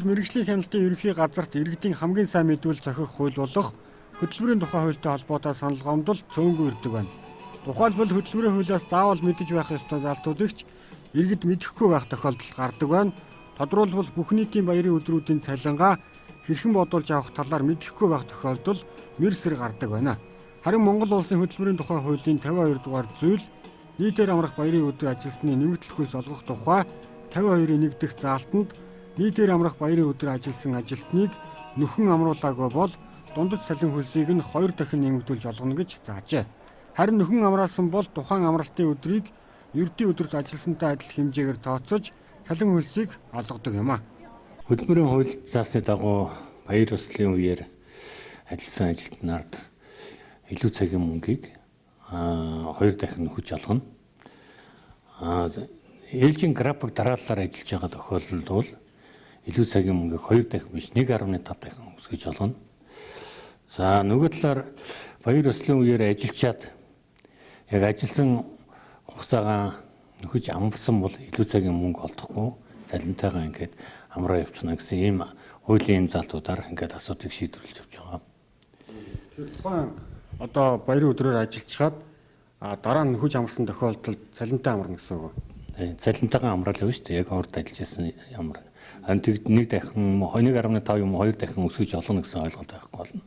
мэргэжлийн хяналтын ерөнхий газарт иргэдийн хамгийн сайн мэдүүл зохих хууль болох хөдөлмөрийн тухай хуультай холбоотой санал гомдол цөөнгүй ирдэг байна. Тухайлбал хөдөлмөрийн хуулиас заавал мэдэж байх ёстой залтуудыг ч иргэд мэдэхгүй байх тохиолдол гардаг байна. Тодруулбал бүх нийтийн баярын өдрүүдийн цалингаа хэрхэн бодуулж авах талаар мэдэхгүй байх тохиолдол мэр сэр гардаг байна. Харин Монгол улсын хөдөлмөрийн тухай хуулийн 52 дугаар зүйл нийтээр амрах баярын өдөр ажилтны нэмэгдэл хөлс олгох тухай 52-ийн 1 дэх заалтанд нийтээр амрах баярын өдөр ажилласан ажилтныг нөхөн амруулаагүй бол дундад цалин хөлсийг нь 2 дахин нэмэгдүүлж олгоно гэж заажээ. Харин нөхөн амраасан бол тухайн амралтын өдрийг ердийн өдөрт ажилласантай адил хэмжээгээр тооцож цалин хөлсийг олгодог юм а. Хөдөлмөрийн хууль заасны дагуу баяр ёслолын үеэр ажилласан ажилтнаард илүү цагийн мөнгийг 2 дахин нөхөж олгоно. Ээлжийн график дарааллаар ажиллаж байгаа тохиолдолд бол илүү цагийн мөнгийг 2 дахин биш 1.5 дахин өсгөж олгоно. За нөгөө талаар баяр ёслолын үеэр ажиллачаад яг ажилласан хугацаагаа нөхөж амарсан бол илүү цагийн мөнгө олдохгүй цалинтайгаа ингээд амраа явчихна гэсэн ийм хуулийн залтуудаар ингээд асуудлыг шийдвэрлэж явж байгаа. Тэгэхээр тухайн одоо баярын өдрөөр ажиллачаад дараа нь нөхөж амарсан тохиолдолд цалинтай амарна гэсэн үг үү? Цалинтайгаа амраал явна шүү дээ. Яг урд ажиллаж байсан ямар. Харин тэгд нэг дахин 1.5 юм 2 дахин өсгөж олно гэсэн ойлголт байхгүй болно.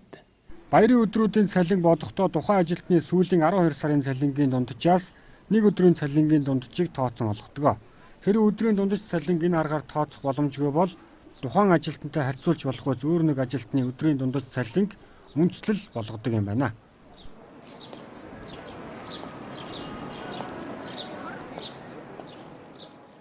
Баярын өдрүүдийн цалин бодохдоо тухайн ажилтны сүүлийн 12 сарын цалингийн дунджаас нэг өдрийн цалингийн дунджийг тооцон олгодог. Хэрэв өдрийн дундаж цалинг энэ аргаар тооцох боломжгүй бол тухайн ажилтнтай харьцуулж болохгүй өөр нэг ажилтны өдрийн дундаж цалинг үндэслэл болгодог юм байна.